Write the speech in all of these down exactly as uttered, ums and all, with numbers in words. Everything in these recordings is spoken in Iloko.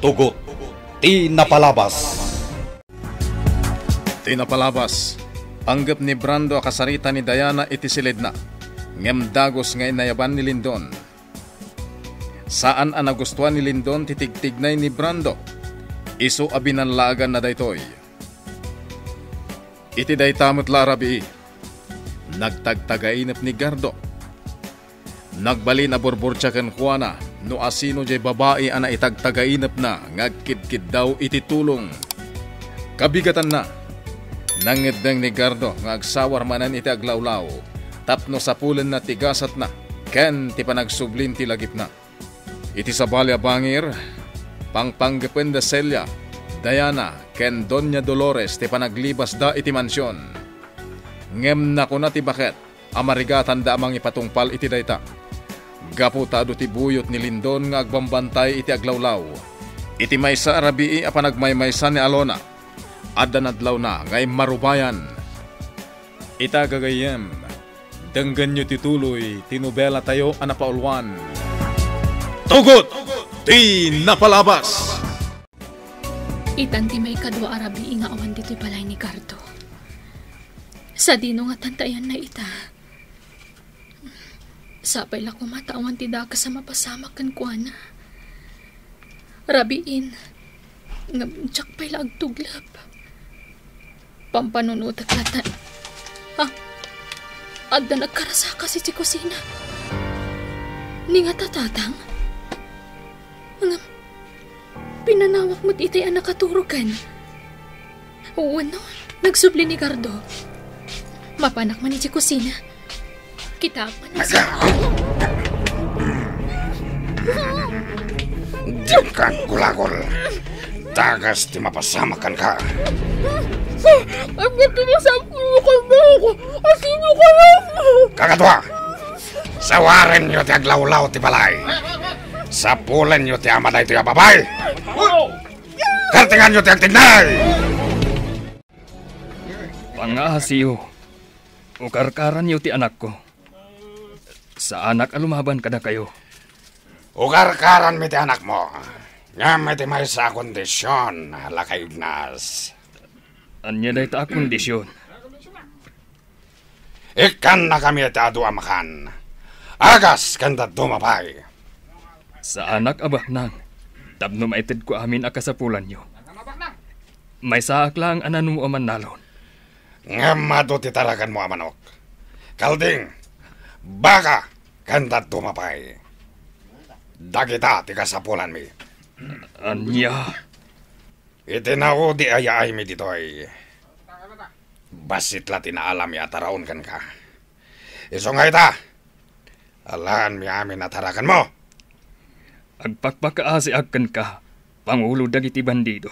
Tugot ti napalabas. Ti napalabas, panggep ni Brando a kasarita ni Diana iti siledna, ngem dagus nga inayaban ni Lindon. Saan a nagustuan ni Lindon ti tigtignay ni Brando. Isu a binallaaganna daytoy. Iti dayta met la a rabii, nagtagtagainep ni Gardo. Nagbalin a burburtia kenkuana no asino diay babai a naitagtagainepna nga agkidkiddaw iti tulong. Kabigatanna, nangngeddeng ni Gardo nga agsawar manen iti aglawlaw tapno sapulenna ti gasatna ken ti panagsublin ti lagipna. Iti sabali a bangir, pangpanggepen da Celia, Diana, ken Doña Dolores ti panaglibasda iti mansion. Ngem nakuna ti baket a marigatanda a mangipatungpal iti dayta. Gapu ta adu ti buyot ni Lindon nga agbambantay iti aglawlaw. Iti maysa a rabii a panagmaymaysa ni Alona, adda nadlawna nga immarubayan. Ita gagayyem, denggenyo ti tuloy ti nobelatayo a napauluan. Tugot ti napalabas! Itan ti maikadua a rabii nga awan ditoy balay ni Gardo. Sadino ngatan ti ayanna ita? Sapay la koma ta awan ti dakes a mapasamak kenkuana. Rabiin, ngem diak pay la agtuglep. Pampanunotek latta. Ha? Adda nagkarasakasi ti kusina. Ni nga ta, Tatang? Ngem, pinanawak met itay a nakaturoken. Wenno, nagsubli ni Gardo. Mapanak man iti kusina. Kitaak man. Dika gulagol. Dakes ti mapasamak kenka. Ania ti masapulmo kenka? Asino ka lang? Kakadua, sawarenyo ti aglawlaw ti balay. Sapulenyo ti ama daytoy a babai. Kartenganyo ti agtignay! Pangngaasiyo, ukarkaranyo ti anakko. Saanak a lumaban kadakayo. Ukarkaranmi ti anakmo. Ngem iti maysa a kondision, Lakay Ignas. Ania dayta a kondision? Ikkannakami iti adu a makan. Agas ken dadduma pay. Saanak a baknang tapno maitedko amin a kasapulanyo. Maysaak laeng a nanumo a mannalon. Ngem adu ti tarakenmo a manok, kalding, baka, ken dadduma pay. Dagita ti kasapulanmi. Ania? Iti naudi a yaaymi ditoy, bassit la ti naalami a taraon kenka. Isu nga ita, alaenmi amin a tarakenmo. Agpakpakaasiak kenka, pangulo dagiti bandido.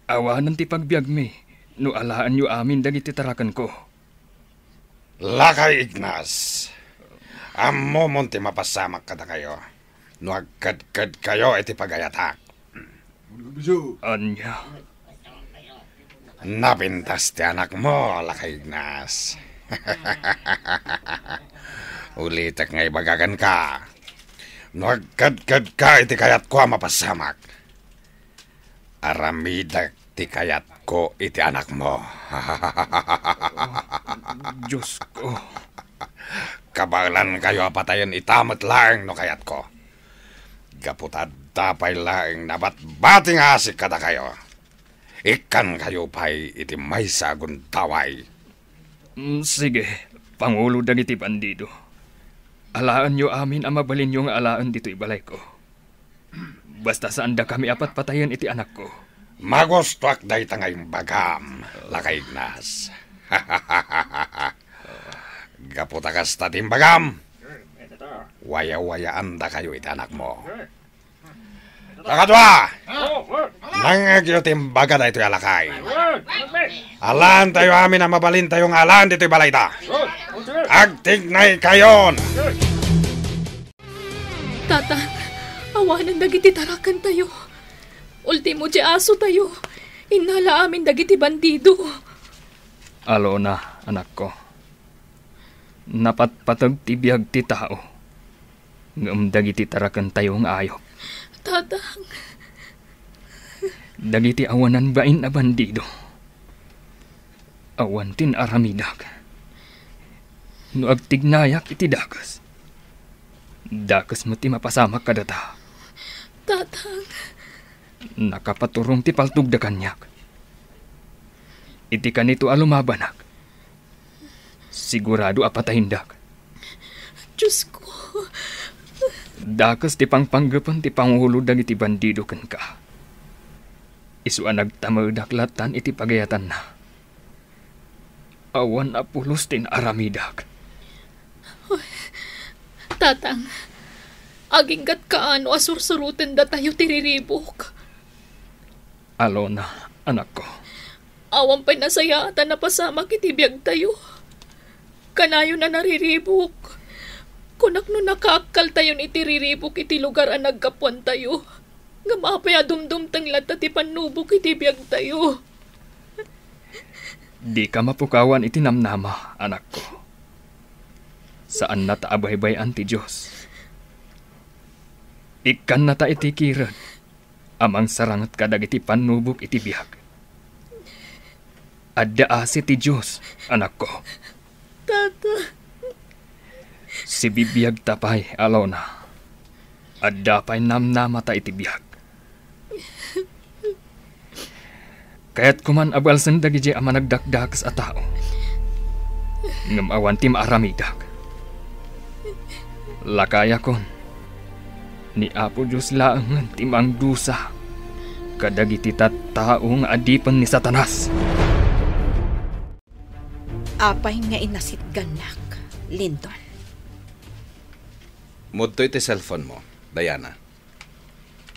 Awanen ti pagbiagmi no alaenyo amin dagiti tarakenko. Lakay Ignas, ammomon ti mapasamak kadakayo no agkedkedkayo iti pagayatak. Ania? Napintas ti anakmo, Lakay Ignas. Ulitek nga ibaga kenka, no agkedkedka iti kayatko a mapasamak, aramidek ti kayatko iti anakmo. Diosko. Kabaelankayo a patayen ita met laeng no kayatko. Gapu ta adda pay laeng nabatbati nga asik kadakayo. Ikkankayo pay iti maysa a gundaway. Mm, sige, pangulo dagiti bandido. Alaenyo amin a mabalinyo nga alaen ditoy balayko. Basta saandakami a patpatayen iti anakko. Magustoak dayta nga imbagam, Lakay Ignas. Gapu ta kasta ti imbagam, wayawayaandakayo iti anakmo. Kakadua, nangngegyo ti imbaga daytoy a lakay. Alaentayo amin a mabalintayo nga alaen ditoy balayta. Agtignaykayon! Tatang, awanen dagiti tarakentayo. Ultimo ti asotayo. Innala amin dagiti bandido. Alona, anakko. Napatpateg ti biag ti tao, ngem dagiti tarakentayo nga ayup. Tatang, Dagiti awanan bain a bandido, awan ti naaramidak. No agtignayak iti dakes, dakes met ti mapasamak kadata. Tatang. Nakapaturong ti paltogda kaniak. Iti kanito a lumabanak, sigurado a patayendak. Diosko. Dakes ti pangpanggepen ti pangulo dagiti bandido kenka. Isu a nagtamedak lattan iti pagayatanna. Awan a pulos ti naaramidak. Tatang, aginggatka no a sursurotendatayo ti riribuk. Alona, anakko. Awan pay nasayaat a napasamak iti biagtayo. Kanayon a nariribuk. Kunak no nakaakkaltayon iti riribuk iti lugar a naggapuantayo. Ngem apay a dumdumteng latta ti pannubok iti biagtayo? Dika mapukawan iti namnama, anakko. Saannata a baybay-an ti Dios. Ikkannata iti kirem a mangsaranget kadagiti pannubok iti biag. Adda asi ti Dios, anakko. Tata. Sibibiagta pay, Alona. Adda pay namnamata iti biag. Kayatko man a balsen dagidiay a managdakdakes a tao. Ngem awan ti maaramidak. Lakayakon, ni Apo Dios laengen ti mangdusa kadagiti tattao nga adipen ni Satanas. Apay nga inasitgannak, Lindon? Mudtoy ti cellphone mo, Diana.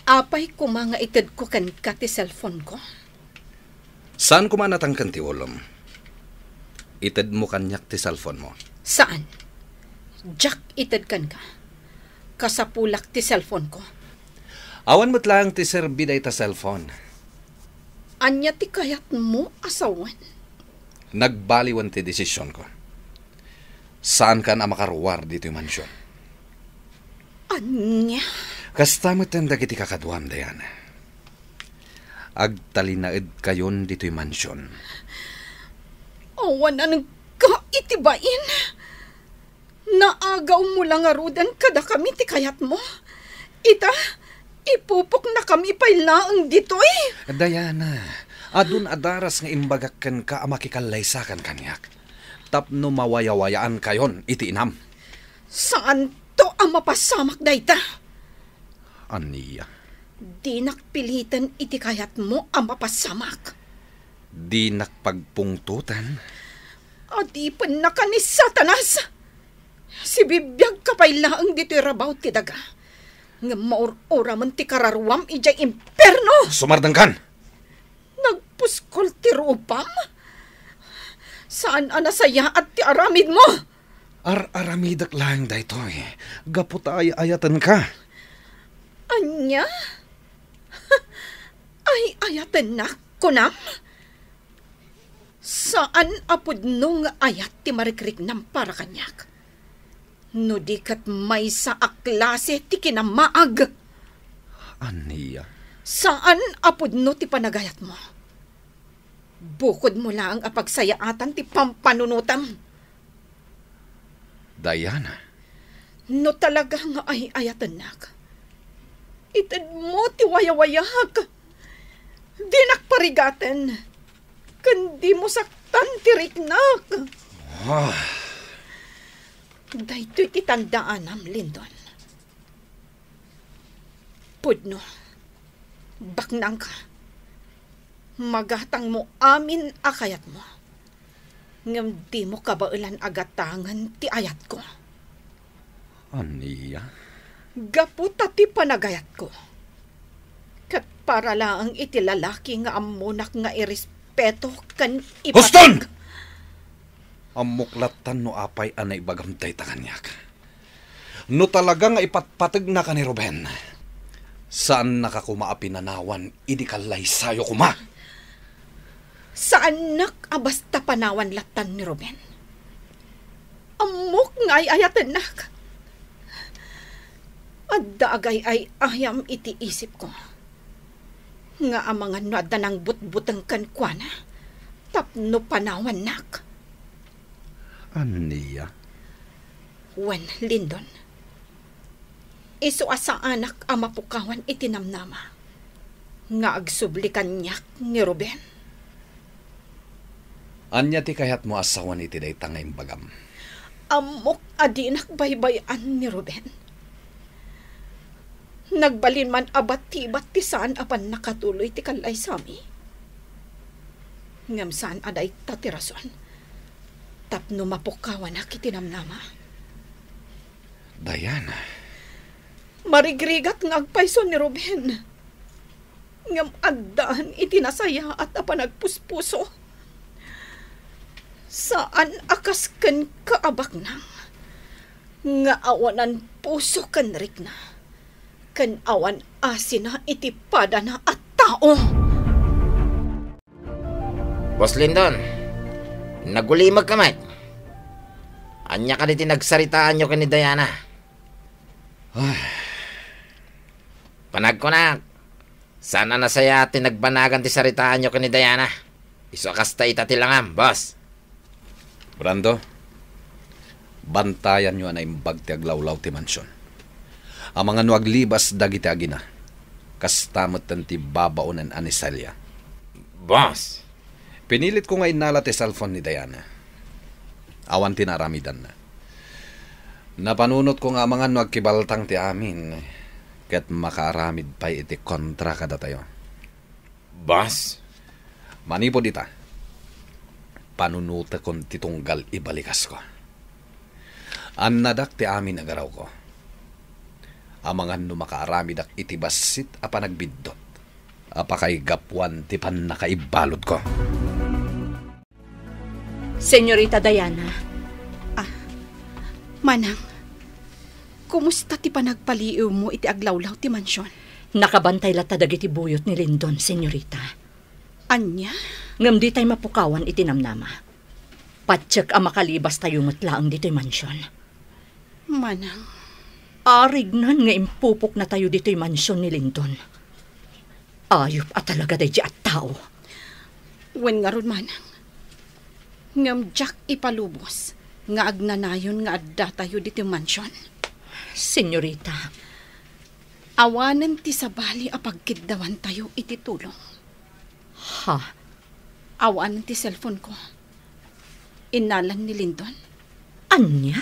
Apay koma nga itedko kenka ti cellphone ko? Saan koma a natangken ti ulom? Itedmo kaniak ti cellphone mo. Saan? Diak ited kenka. Kasapulak ti cellphone ko. Awan met laeng ti serbi dayta cellphone. Ania ti kayatmo a sawen? Nagbaliwen ti desisionko. Saankan a makaruar ditoy mansion. Ania? Kasta metten dagiti kakaduam, Diana. Agtalinaedkayon ditoy mansion. Awananka iti bain. Naagawmo la ngaruden kadakami ti kayatmo. Ita, ipupoknakami pay laeng ditoy. Diana, adun a daras nga imbagak kenka a makikallaysakan kaniak tapno mawayawayaankayon iti inam. Saanto a mapasamak dayta. Ania? Dinak piliten iti kayatmo a mapasamak. Dinak pagpungtoten. Adipennaka ni Satanas! Sibibiagka pay laeng ditoy rabaw ti daga. Ngem maur-uramen ti kararuam idiay impierno! Sumardengkan! Nagpuskol ti rupam? Saan a nasayaat ti aramidmo? Ar-aramidek laeng daytoy gapu ta ay-ayatenka. Ania? Ay-ayatennak, kunam? Saan a pudno nga ayat ti marikriknam para kaniak. No di ket maysa a klase ti kinamaag. Ania? Saan a pudno ti panagayatmo. Bukodmo laeng a pagsayaatan ti pampanunotem. Diana. No talaga nga ay-ayatennak, itedmo ti wayawayak. Dinak parigaten, ken dimo saktan ti riknak. Ah. Daytoy ti tandaanam, Lindon. Pudno, baknangka. Magatangmo amin a kayatmo. Ngem dimo kabaelan a gatangen ti ayatko. Ania? Gapu ta ti panagayatko ket para laeng iti lalaki nga ammonak nga irespeto ken ipateg. Huston! Ammok lattan no apay a naibagam dayta kaniak. No talaga nga ipatpategnaka ni Ruben, saannaka koma a pinanawan idi kallaysayo koma. Saannak a basta panawan lattan ni Ruben. Ammok nga ay-ayatennak. Adda agay-ay-ayam iti isipko. Nga amangan no adda nangbutbuteng kenkuana tapno panawannak. Ania? Wen, Lindon. Isu a saanak a mapukawan iti namnama nga agsubli kaniak ni Ruben. Ania ti kayatmo a sawen iti dayta nga imbagam? Ammok a dinak baybay-an ni Ruben. Nagbalin man a batibat ti saan a pannakatuloy ti kallaysami. Ngem saan a dayta ti rason tapno mapukawanak iti namnama. Diana. Marigrigat nga agpayso ni Ruben. Ngem addaan iti nasayaat a panagpuspuso. Saan a kas kenka a baknang nga awanan puso ken rikna, ken awan asina iti padana a tao. Boss Lindon, nagulimekka met. Ania kadi ti nagsaritaanyo ken ni Diana? Ay. Panagkunak, saan a nasayaat ti nagbanagan ti saritaanyo ken ni Diana. Isu a kasta ita ti langam, boss. Brando, bantayanyo a naimbag ti aglawlaw ti mansion. Amangan no aglibas dagiti agina, kasta metten ti babaonen a ni Celia. Boss! Pinilitko nga innala ti cellphone ni Diana. Awan ti naaramidanna. Napanunotko nga amangan no agkibaltang ti amin, ket makaaramid pay iti kontra kadatayo. Boss? Manipud ita, panunotekon ti tunggal ibalikasko. Annadak ti amin a garawko. Amangan no makaaramidak iti bassit a panagbiddut a pakaigapuan ti pannakaibaludko. Senyorita Diana. Ah, Manang, kumusta ti panagpaliiwmo iti aglawlaw ti mansion? Nakabantay latta dagiti buyot ni Lindon, senyorita. Ania? Ngem ditay mapukawan iti namnama. Patiek a makalibastayo met laeng ditoy mansion. Manang. Arignan nga impupoknatayo ditoy mansion ni Lindon. Ayup a talaga daydi a tao. Wen ngarud, Manang. Ngem diak ipalubos nga agnanayon nga addatayo ditoy mansion. Senyorita. Awanen ti sabali a pagkiddawantayo iti tulong. Ha? Awanen ti cellphone ko. Innalan ni Lindon. Ania?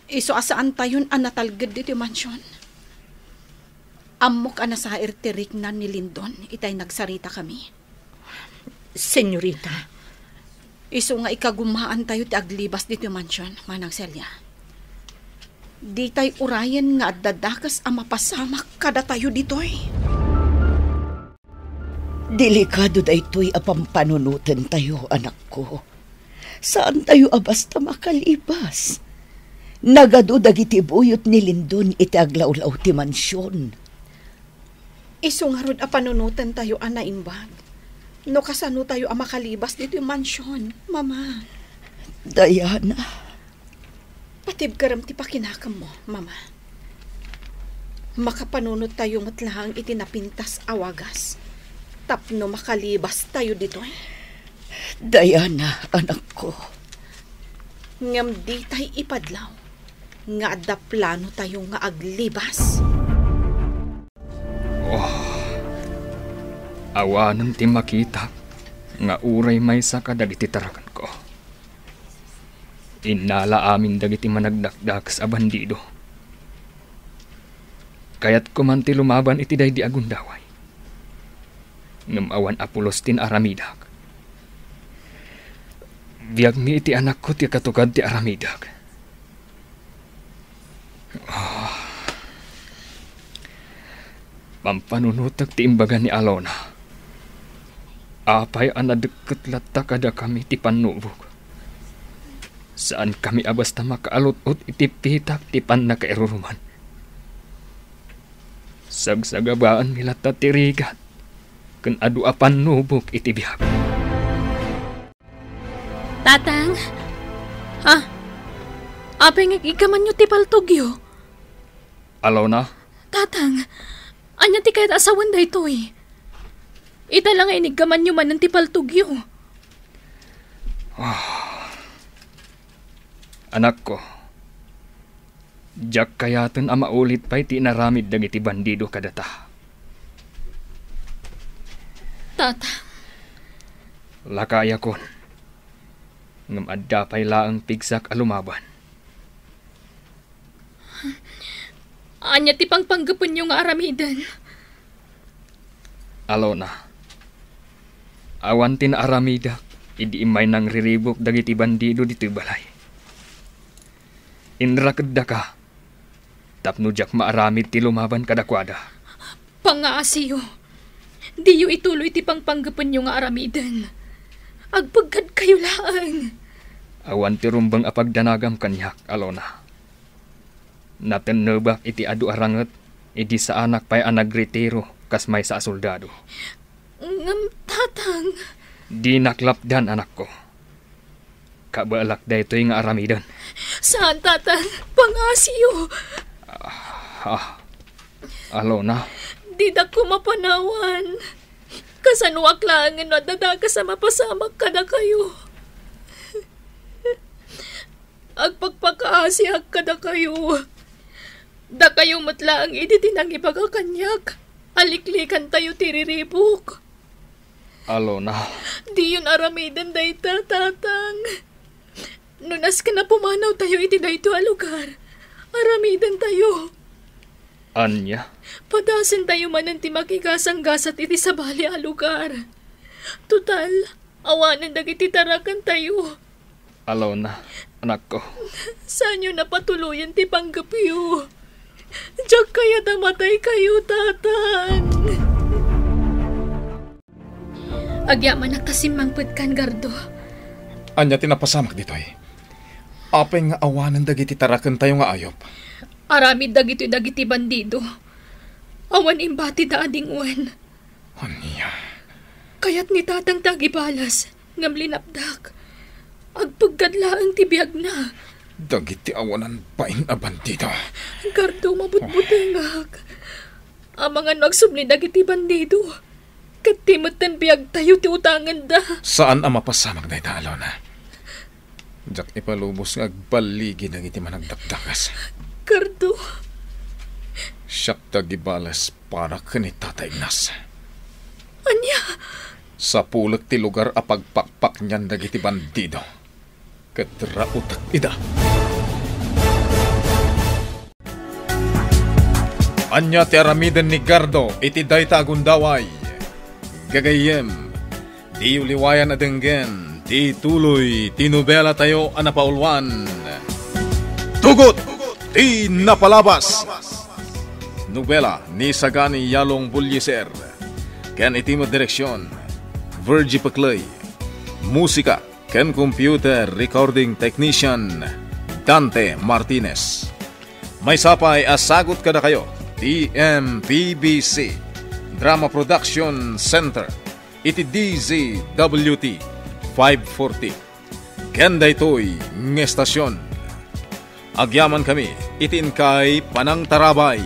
Isu a saantayon a natalged ditoy mansion. Ammok a nasair ti rikna ni Lindon itay nagsaritakami. Senyorita. Isu nga ikagumaantayo ti aglibas ditoy mansion, Manang Celia. Ditay urayen nga adda dakes a mapasamak kadatayo ditoy. Delikado daytoy a pampanunotentayo, anakko. Saantayo a basta makalibas. Nagadu dagiti buyot ni Lindon iti aglawlaw ti mansion. Isu ngarud a panunotentayo a naimbag no kasanotayo a makalibas ditoy mansion, Mama. Diana. Patibkerem ti pakinakemmo, Mama. Makapanunottayo met laeng iti napintas a wagas tapno makalibastayo ditoy. Diana, anakko. Ngem ditay ipadlaw nga adda planotayo nga aglibas. Oh, awanen ti makitak nga uray maysa kadagiti tarakenko. Innala amin dagiti managdakdakes a bandido. Kayatko man ti lumaban iti daydi a gundaway. Ngem awan a pulos ti naaramidak. Biagmi iti anakko ti katugad ti aramidak. Ah. Pampanunotek ti imbaga ni Alona. Apay a nadekket latta kadakami ti pannubok? Saankami a basta makaalut-ot iti pitak ti pannakairuruman. Sagsagabaanmi latta ti rigat ken adu a pannubok iti biag. Tatang? Ah, apay nga iggamanyo ti paltogyo? Alona? Tatang, Ania ti kayat a sawen daytoy? Ita la nga iniggamanyo manen ti paltogyo. Ah. Anakko, diak kayaten a maulit pay ti inaramid dagiti bandido kadata. Tata. Lakayakon, ngem adda pay laeng pigsak a lumaban. Ania ti pangpanggepenyo nga aramiden? Alona, awan ti naaramidak idi immay nangriribuk dagiti bandido ditoy balay. Inrakeddaka tapno diak maaramid ti lumaban kadakuada. Pangaasiyo. Diyo ituloy ti pangpanggepenyo nga aramiden. Agpeggadkayo laeng. Awan ti rumbeng a pagdanagam kaniak, Alona. Natennebak iti adu a ranget idi saanak pay a nagretiro kas maysa a soldado. Ngem, Tatang. Dinak lapdan, anakko. Kabaelak daytoy nga aramiden. Saan, Tatang. Pangaasiyo. Ah, Alona. Didak koma panawan. Kasanoak laengen no adda dakes a mapasamak kadakayo. Agpakpakaasiak kadakayo. Dakayo met laeng idi ti nangibaga kaniak a liklikantayo ti riribuk. Alona. Diyon aramiden dayta, Tatang. No nasken a pumanawtayo iti daytoy a lugar, aramidentayo. Ania? Padasentayo manen ti makigasanggasat iti sabali a lugar. Total, awanen dagiti tarakentayo. Alona, anakko. Saanyo napatuloyen ti panggepyo. Diak kayat a mataykayo, Tatang. Agyamanak ta simmangpetkan, Gardo. Ania ti napasamak ditoy? Apay nga awanen dagiti tarakentayo nga ayup? Aramid dagitoy dagiti bandido. Awan imbatida a dingwen. Ania? Kayat ni Tatang ti agibalas, ngem linapdak. Agpeggad laeng ti biagna. Dagiti awanan bain a bandido. Gardo, mabutbutengak. Amangan no agsubli dagiti bandido. Ket ti metten biagtayo ti utangenda. Saan a mapasamak dayta, Alona. Diak ipalubos nga agballigi dagiti managdakdakes. Gardo. Siak ti agibales para ken ni Tata Ignas. Ania? Sapulek ti lugar a pagpakpaknian dagiti bandido. Ket raotek ida. Ania ti aramiden ni Gardo iti dayta a gundaway? Gagayyem, diyo liwayan a denggen ti tuloy ti nobelatayo a napauluan, Tugot ti Napalabas. Nobela ni Sagani Yalong Bullieser, ken iti met direksion, Virgie Peclay. Musika ken computer recording technician, Dante Martinez. Maysa pay a sagut kadakayo ti M P B C Drama Production Center iti D Z W T five forty. Ken daytoy nga estasion, agyamankami iti inkay panangtarabay.